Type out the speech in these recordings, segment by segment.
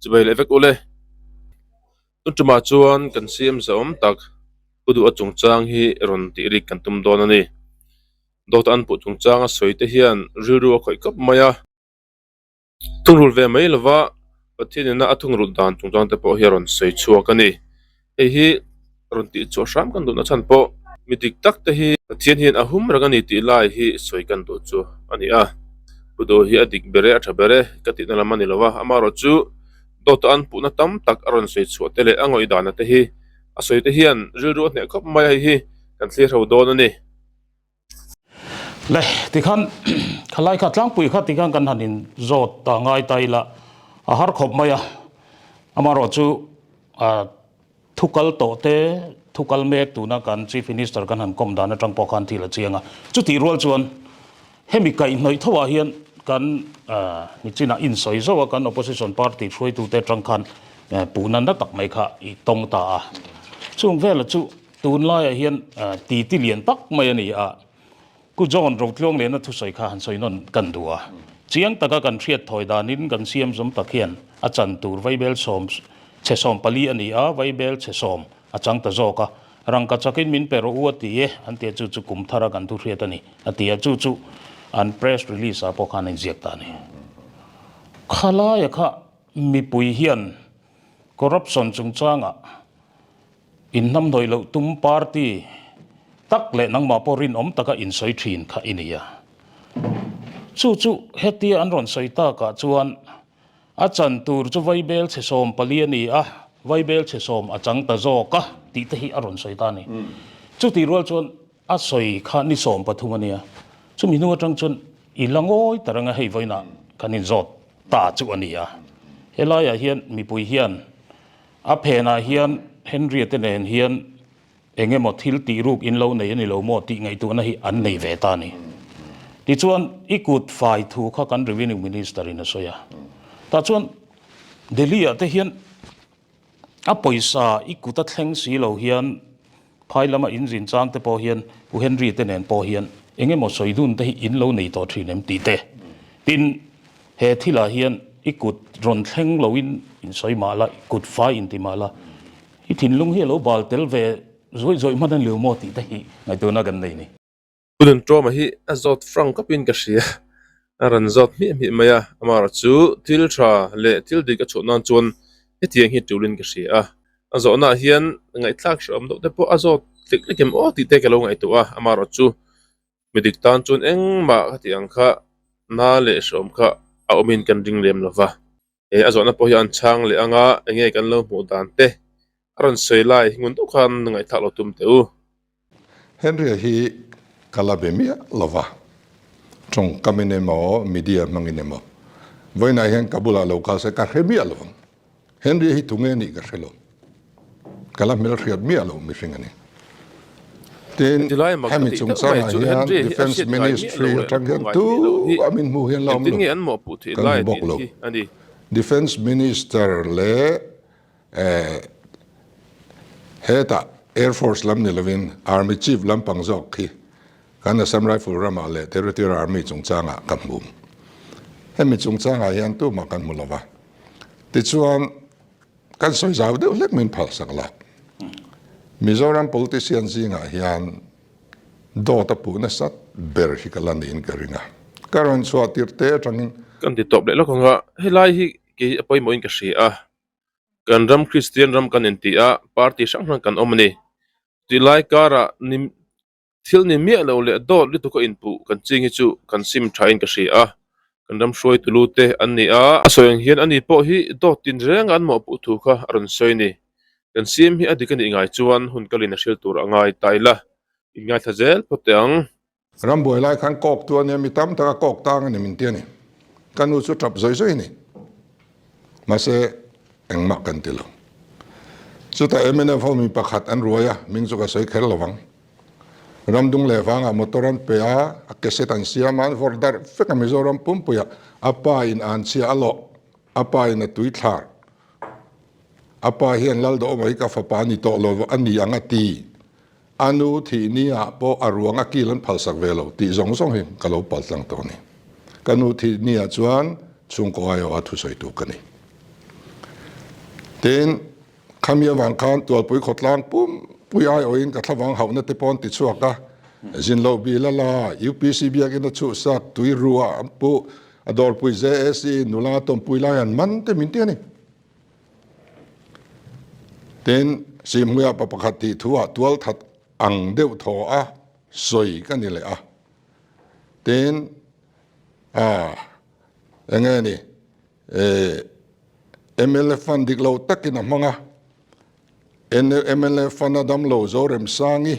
Chuvei leh vek ule. Tun tumah chuan kan siam zahawm tak Pu Duha chungchang hi rawn tih rik kan tum dawn a ni. Dawt an puh chungchang a sawi te hian rilru a khawih khawp mai a. Thungrulh ve mai lova Pathian ina a thungrulh dan chungchang te pawh hi a rawn sawi chhuak a ni. Hei hi rawn tih chhuah hram kan duhna chhan pawh mi dik tak te hi Pathian hian a hum reng a ni tih lai hi sawi kan duh chu a ni a. Pu Duh hi a dik ber e, a tha ber e ka tihna lam a ni lo a, amaherawh chu dawta an puhna tam tak a rawn sawi chhuah te leh a ngawih dana te hi a sawi te hian rilru a hneh khawp mai a, hei hi kan thlir ho dawn a ni. Le, tikhan khalai kha tlangpui kha tikhan kan han in zawt ta ngai ta ila a har khawp mai a, amaherawh chu thu kal tawh te thu kal mek tuna kan Chief Minister kan han kawm dan atang pawh khan thil a chiang a, chutih rual chuan hemi kaihhnawih tho ah hian kan nichinah insawi zauh a kan opposition party hruaitute atang khan puhna na tak mai kha i tawng ta a, chung vela chu Tunlaiah hian titi lian tak mai a ni a, Ku John Rotluang lehna thusawi kha han sawi nawn kan duh a. Chiang taka kan hriat thawi danin kan siam zawm tak hian a chan tur vaibel sawm chhe 14 a ni a, vaibel chhe sawm a chang ta zawk a. Rangka chakin min pe rawh u a ti e, an ti a, chu chu kum thara kan thu hriat a ni a ti a, chu chu an press release ah pawh khan a inziak ta a ni. Khalaia kha mipui hian corruption chungchangah Inhnamhnawih loh tum party tak leh nangmah pawh rinawm taka insawi thin kha i ni a. Chu chu hetia an rawn sawi takah chuan a chan tur chu Vaibel chhe 14 a ni a, Vaibel chhe sawm a chang ta zawk a tih te hi a rawn sawi ta a ni. Chutih rual chuan a sawi kha ni 13 a nia. Chumi hnu atang chuan i la ngawi ta reng a, hei vawiinah kan inzawt ta chu a ni a. Helaiah hian mipui hian A phenah hian Henry-a te nen hian eng emaw thil tih ruk in lo nei a ni lo maw tih ngaihtuahna hi an nei ve ta a ni. Tichuan, i kut fai thu kha kan Revenue Minister in a sawi a. Tah chuan Delhi-ah te hian a pawisa i kut a thleng si lo hian Phai lama in zin chang te pawh hian Pu Henry te nen pawh hian eng emaw sawi dun te hi in lo nei tawh thin em tih te. Tin, he thilah hian i kut rawn thleng loin in sawi mah la, i kut fai in ti mah la, i thinlung hi a lo bal tel ve zawih zawih hman a ni lo maw tih te hi ngaihtuahna kan nei a ni. Pu Nunṭawma hi a zawt frank khawpin ka hria, a rawn zawt hmiah hmiah mai a, amaherawh chu thil tha leh thil dik a chhuah nan chuan hetiang hi tulin ka hria a, a zawhnaah hian ngaihthlak hrehawm deuh te pawh a zawt hlek hlek em aw tih te ka lo ngaihtuah a, amaherawh chu mi dik tan chuan engmah khati ang kha na leh hrehawm kha a awmin kan ring lem lo va. He a zawhna pawh hi an chhang leh anga enge kan lo hmuh dan te a rawn sawi lai ngun deuh khan ngaihthlak lo tum teh u. Henry-a hi ka la be miah lo va, tawngkamin emaw media hmangin emaw vawiinah hian ka bulah lo kal se ka hre miah lo ang. Henry-a hi tunge nih ka hre lo. Ka la hmelhriat miah lo mihring a ni. Tin, hemi chungchangah hian Defence Ministry atang hian tu a min hmuh hian la awm lo, kan hmu bawk lo. Defence Minister leh hetah Air Force lam ni lovin Army Chief lampang zawk khi kan Assam Rifle ramah leh Territorial Army chungchangah ka hmu. Hemi chungchangah hian tumah kan hmu lova. Tichuan, Kan sawi zau deuh hlek min phalsak la. Mizoram politician zingah hian dawt a puh nasat ber hi ka la niin ka ring a. Ka rawn chhuah tirh te atangin. Kan ti tawp leh lawk ang a, helai hi kei a pawimawhin ka hria a. Kan ram Kristian ram kan inti a, party hrang hrang kan awm a ni. Tilai karah ni Thil ni miah lo leh dawt lutuk a inpuh kan ching hi chu kan sim thain ka hria a, kan ram hruaitu lu te an ni a, a sawi ang hian ani pawh hi dawt tin renga an mawhpuh thu kha a rawn sawi ni. Kan sim hi a dik a nih ngai chuan hun kalin a hril tur a ngai ta ila, inngaithla zel phawt teh ang. Rambuai lai khan kawk tu a nia, mi tam taka kawk tang a ni min ti a ni. Ka nu chu tap zawi zawi a ni. Mahse, engmah kan ti lo. Chutah mnf ho mi pakhat an ruai a, hming chu ka sawi kher lo vang. Ramdung leh vangah motor an pe a, a cassette an siam a, an vawrh darh vek a Mizoram pumpuiah a pa in an chhia a lawh, a pa in a tui thlar. A pa hian Laldawhawma hi ka fapa a ni tawh lo a ni ang a ti. A nu thih ni ah pawh a ruang a kil an phalsak ve lo tih zawng zawng hi ka lo pal tlang tawh a ni. Ka nu thih ni ah chuan chhungkaw aiawh a thusawi tu ka ni. Tin, khami avang khan Tualpui khawtlang pumpui aiawhin ka thlavang hauhna te pawh an ti chhuak a, zin loh bil a la, UPC biakin a chhuhsak, tui ruah an puh, a dawrpui JAC nula tawmpui lai an man te min ti a ni. Tin, Simhmuia pa pakhat tih thuah tualthat ang deuh thaw a sawi ka ni leh a. Tin, a eng nge ni? Mla fund dik lo takin a hmang a, mla fund a damlo Zoremsangi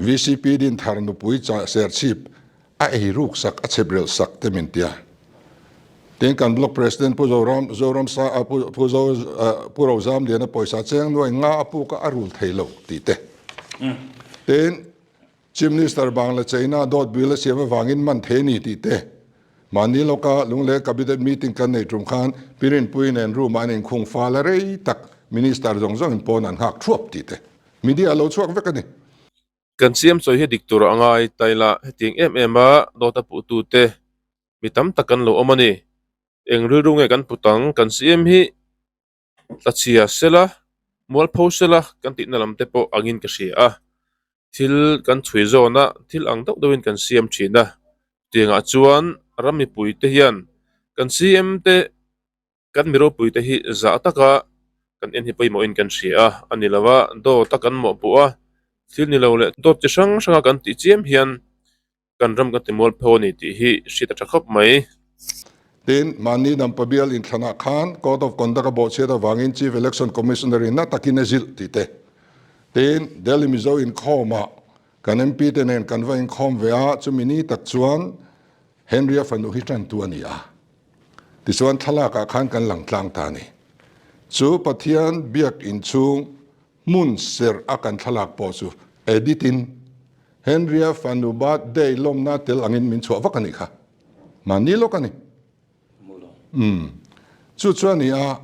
VCP Dinthar nupui Serchhip a ei ruk sak a chhep relh sak te min tia. Tin kan Block President Pu Zoram Zoram Sa Pu Pu Zo Pu Rozamliana pawisa cheng nuai nga a puk a a rul thei lo tih te. Tin Chief Minister Bangla China dawt bill a siam avangin man thei a ni tih te, mahni lawka Lunglei Cabinet meeting kan nei tum khan Pi Rinpuii nen room ah an inkhung fal a rei tak Minister zawng zawngin pawn an nghak thuap tih te media a lo chhuak vek a ni. Kan siam chawi hi dik tur a ngai taila hetiang em em a dawt a puhtu te mi tam tak kan lo awm a ni. Eng rilru nge kan put ang kan siam hi Tlachhia sela, mualpho sela kan tihna lam te pawh angin ka hria a, thil kan chhui zawn a, thil ang deuh deuhin kan siam thin a, tiangah chuan ram mipui te hian kan CM te kan mi ropui te hi zah taka kan en hi pawimawhin kan hria a, a ni lo a, dawt a kan mawhpuh a, thil ni lo leh dawt chi hrang hranga kan tih chiam hian Kan ram kan ti mualpho a ni tih hi hriat a tha khawp mai. Tin, mahni Dampa bial inthlanah khan Code of Conduct a bawhchhiat avangin Chief Election Commissioner in na takin a zilh tih te. Tin, Delhi Mizo inkhawmah kan MP te nen kan va inkhawm ve a, chumi ni tak chuan Henry-a fanu hi tantu a ni a. Tichuan thlalakah khan kan lang tlang ta a ni. Chu Pathian biak inchhung Hmun serh a kan thlalak pawh chu edit in Henry-a fanu birthday lawmna tel angin min chhuah vak a nih kha. Mahni lawk a ni. Umm. Chu chu a ni a,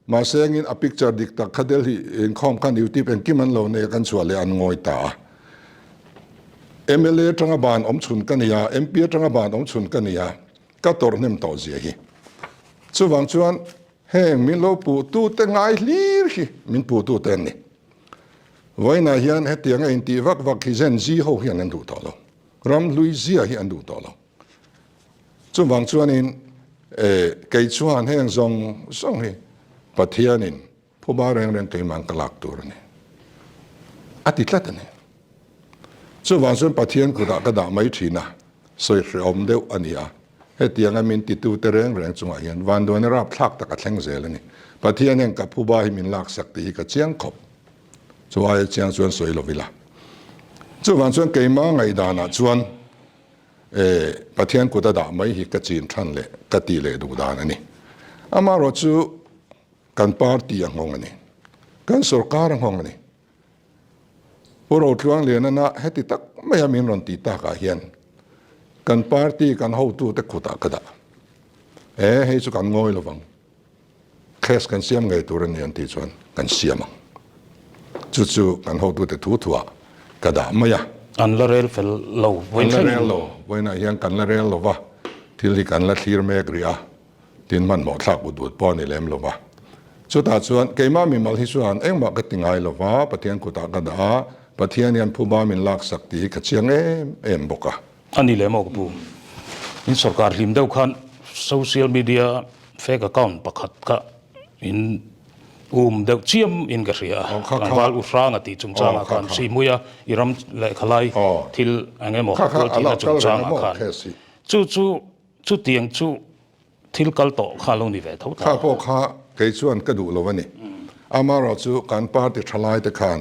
mahse engin a picture dik tak kha Delhi inkhawm khan YouTube engkim an lo nei a kan chhuah leh an ngawi ta a. Mla atanga ban awm chhun ka ni a, MP atanga ban awm chhun ka ni a, ka tawrh hnem tawh zia hi. Chuvang chuan Heng min lo puhtute ngai hlir hi min puhtute an ni. Vawiinah hian hetianga intih vak vak hi Gen Z ho hian an duh tawh lo. Ram hlui zia hi an duh tawh lo. Chuvang chuanin kei chuan heng zawng zawng hi Pathianin phuba reng reng keimah ka lak tur a ni. A ti tlat a ni. Chuvang chuan Pathian kutah ka dah mai thin a, sawi hrehawm deuh a ni a. Hetianga min titute reng reng chungah hian vanduaina rapthlak tak a thleng zel a ni. Pathian hian ka phuba hi min laksak tih hi ka chiang khawp. Chu aia chiang chuan sawi lo ila. Chuvang chuan keimah ngaihdanah chuan e Pathian kut a dah mai hi ka chin than leh ka tih leh duh dan a ni. Amaherawh chu kan party a nghawng a ni. Kan sorkar a nghawng a ni. Pu Rotluanglianana heti tak maia min rawn tih takah hian kan party kan hotute khutah ka dah. E, hei chu kan ngawi lovang. Case kan siam ngei tur a ni an tih chuan kan siam ang. Chu chu kan hotute thu thuah ka dah mai a. An la rel fel lo. An la rel lo. Vawiinah hian kan la rel lo va, thil hi kan la thlir mek rih a. Tin hmanhmawh thlak ut ut pawh a ni lem lo va. Chutah chuan keimah mimal hi chuan engmah ka ti ngai lo va, Pathian kutah ka dah a, Pathian hian phuba min laksak tih hi ka chiang em em bawk a. A ni lem aw ka pu. In sorkar hlim deuh khan social media fake account pakhat kha in um deuh chiam in ka hria a. Tlangval u hranga tih chungchangah khan Sihmuia i ram lehkha lai thil eng emaw tualthihna chungchangah khan chu chu Chutiang chu thil kal tawh kha lo ni ve tho ta. Kha pawh kha kei chuan ka duh lo a ni. Amaherawh chu kan party thalai te khan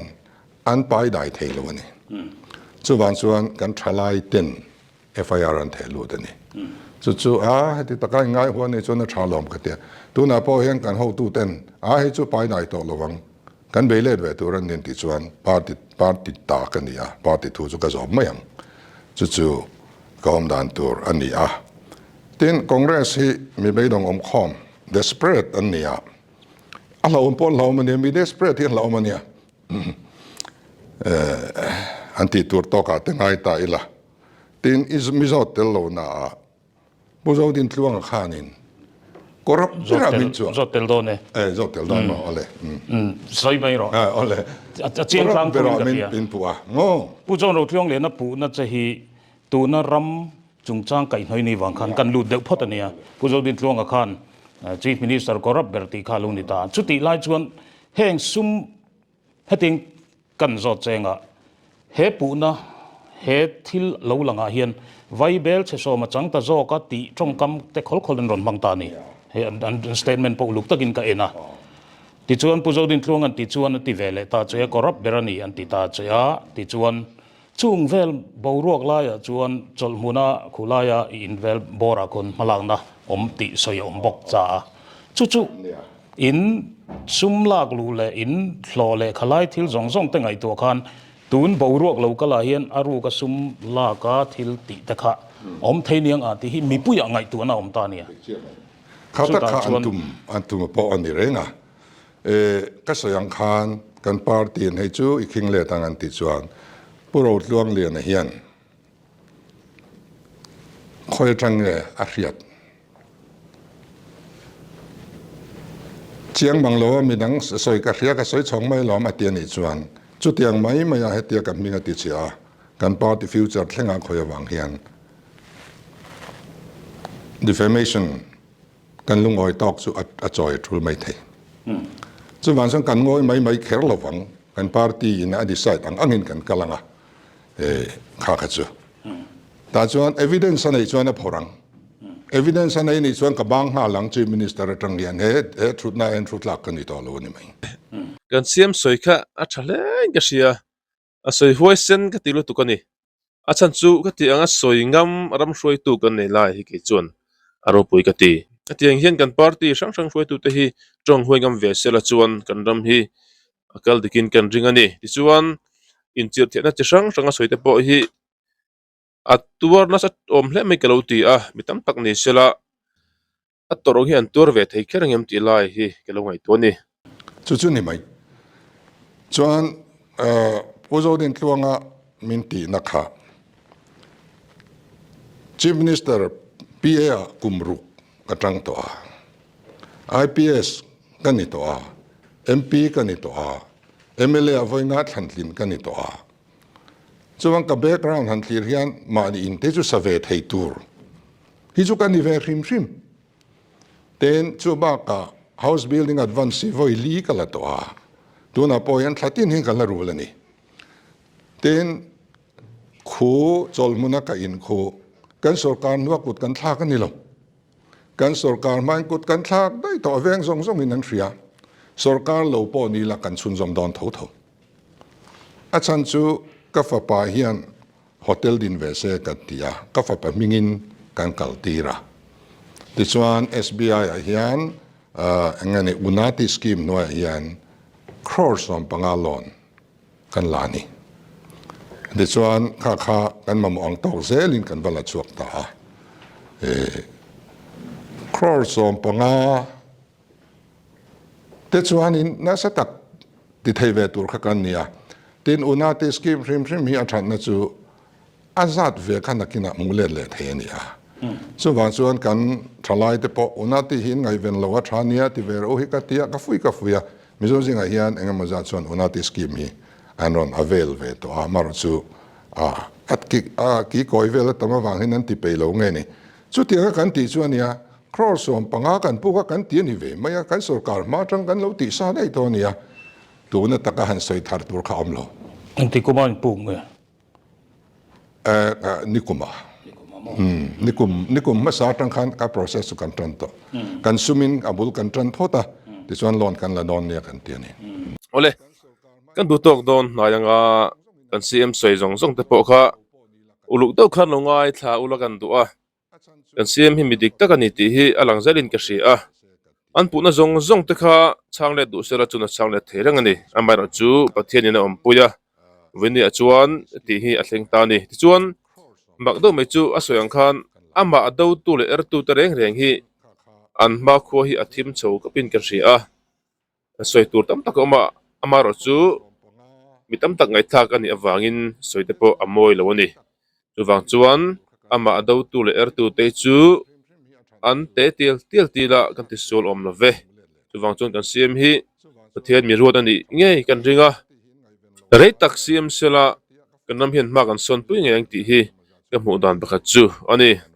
an pai dai thei lo a ni. Chuvang chuan kan thalai ten FIR an theh lut a ni. Chu chu a heti taka in ngai huan ni chuan a tha lawm ka tia. Tunah pawh hian kan hotu ten a hei chu pai dai tawh lo ang. Kan bei let ve tur an nin tih chuan party party ta ka ni a, party thu chu ka zawm mai ang. Chu chu ka awm dan tur a ni a. Tin, Congress hi mi beidawng awm khawm, desperate an ni a. A hlauhawm pawh an hlauhawm a nia, mi desperate hi an hlauhawm a nia. An tih tur tawkah te ngai ta ila. Tin, i mi zawt tel lo naah Pu Zodintluanga khanin. Corrupt berah min chuah. Zawt tel dawn e. E, zawt tel dawn maw, awle. Sawi mai rawh. E, awle. A chiang tlang Corrupt berah min min puh a, maw? Pu John Rotluang lehna puhna che hi tuna ram chungchang kaihhnawih ni vang khan kan lut deuh phawt a nia. Pu Zodin Tluanga khan Chief Minister corrupt ber tih kha a lo ni ta. Chutih lai chuan heng sum Hetiang kan zawt chengah he puhna he thil lo langah hian Vaibel chhe sawma chang ta zawka tih tawngkam te khawl khawl an rawn hmang ta a ni. Hei an statement pawh uluk takin ka en a. Tichuan Pu Zodintluang an ti chuan a ti ve leh ta che a, corrupt ber a ni an ti ta che a, tichuan chung vel boruak laiah chuan chawlhhmuna khulaia i invel bawrah khawn hmalakna awm tih sawi a awm bawk cha a. Chu chu In sum lak luh leh in hlawh leh khalai thil zawng zawng te ngaihtuah khan tun boruak lo kal ah hian a ruk a sum lak a thil tih te kha awm thei niang ah tih hi mipuiah ngaihtuahna a awm ta nia. Kha tak kha an tum an tum a pawh a ni reng a. E ka sawi ang khan kan party in hei chu i khing let ang an tih chuan Pu Rotluangliana hian Khawi atang nge a hriat? Chiang mang lo a midang sawi ka hria ka sawi chhawng mai lawm a ti a nih chuan chutiang mai mai a hetia ka hming a ti chhia a, kan party future thlengah khawi avang hian defamation Kan lungawi tawk chu a chawi a tul mai thei. Chuvang chuan kan ngawi mai mai kher lo vang, kan party in a decide ang angin kan kal ang a, kha kha chu. Tah chuan evidence a neih chuan a phawrh ang. Evidence a nei nih chuan ka bang nghal ang Chief Minister atang hian he he thutna ah hian thu tlak ka ni tawh lo a ni mai. Kan siam sawi kha a tha hle in ka hria. A sawi huaisen ka ti lutuk a ni. A chhan chu ka tih anga sawi ngam ram hruaitu kan nei lai hi kei chuan a ropui ka ti. Hetiang hian kan party hrang hrang hruaitute hi tawng huai ngam ve sela chuan kan ram hi a kal dikin kan ring a ni. Tichuan inchirhthehna chi hrang hranga sawi te pawh hi a tuar nasa awm hle mai ka lo ti a, mi tam tak ni sela A tawrh hi an tuar ve thei kher angem tih lai hi ka lo ngaihtuah a ni. Chu chu ni mai. Chuan Pu Zodintluanga min tihna kha Chief Minister PA ah kum ruk ka tang tawh a, IPS ka ni tawh a, MP ka ni tawh a, mla ah vawi nga thlantlin ka ni tawh a. Chuan ka background han thlir hian mahni in te chu sa ve thei tur Hi chu ka ni ve hrim hrim. Tin, chu bakah house building advance hi vawi li ka la tawh a, tunah pawh hian thla tin hian ka la rul a ni. Tin, khu chawlhmuna ka in khu kan sorkar hnua kut kan thlak a ni lo. Kan sorkar hmain kut kan thlak daih tawh a veng zawng zawngin an hria. Sorkar lo pawh ni la kan chhunzawm dawn tho tho. A chhan chu ka fapa hian Hotel din ve se kan ti a, ka fapa hmingin kan kal tir a. Tichuan SBI ah hian eng nge ni Unati scheme hnuaiah hian crore 15 loan kan la a ni. Tichuan kha kha kan mamawh ang tawk zelin kan va la chhuak ta a. Crore 15 Te chuanin nasa tak ti thei ve tur kha kan ni a. Tin, Unati scheme hrim hrim hi a thatna chu a zat ve kha nakinah hmuh let leh thei a ni a. Chuvang chuan kan thalai te pawh Unati hi in ngaihven lo a tha nia ti ve rawh u hi ka ti a, ka fui ka fui a. Mizo zingah hian eng emaw zat chuan Unati scheme hi an rawn avail ve tawh a, amaherawh chu a ki kawi vel a tam avang hian an ti peih lo nge ni. Chutianga kan tih chu a nia, Crore 15 kan puk a kan ti a ni ve mai a, kan sorkar hma atang kan lo tih sa daih tawh a nia, tuna taka han sawi thar tur kha awm lo. Engti kuma in puk nge? Eh, nikuma. Nikum, nikum hmasa atang khan ka process chu kan tan tawh. Kan sumin a bul kan tan phawt a, tichuan loan kan la dawn nia kan ti a ni. Awle, kan duh tawk dawn hnai anga kan CM sawi zawng zawng te pawh kha uluk deuh khan lo ngaithla ula kan duh a. Kan CM hi mi dik tak a ni tih hi a lang zelin ka hria a, an puhna zawng zawng te kha chhang let duh sela chuan a chhang let thei reng a ni. Amaherawh chu Pathianin a awmpui a, Vawini-ah chuan tih hi a thleng ta a ni. Tichuan, mak deuh mai chu a sawi ang khan amah a dotu leh ertu te reng reng hi an hmakhua hi a thim chho kapin ka hria a. Sawi tur tam tak a awm a, amaherawh chu mi tam tak ngaihthlak a nih avangin sawi te pawh a mawi lo a ni. Chuvang chuan amah a dotu leh ertu te chu. an te tial tial til a kan ti sual awm lo ve. Chuvang chuan kan CM hi Pathian mi ruat a nih ngei kan ring a, rei tak CM sela kan ram hian hma kan sawnpui ngei ang tih hi ka hmuh dan pakhat chu a ni.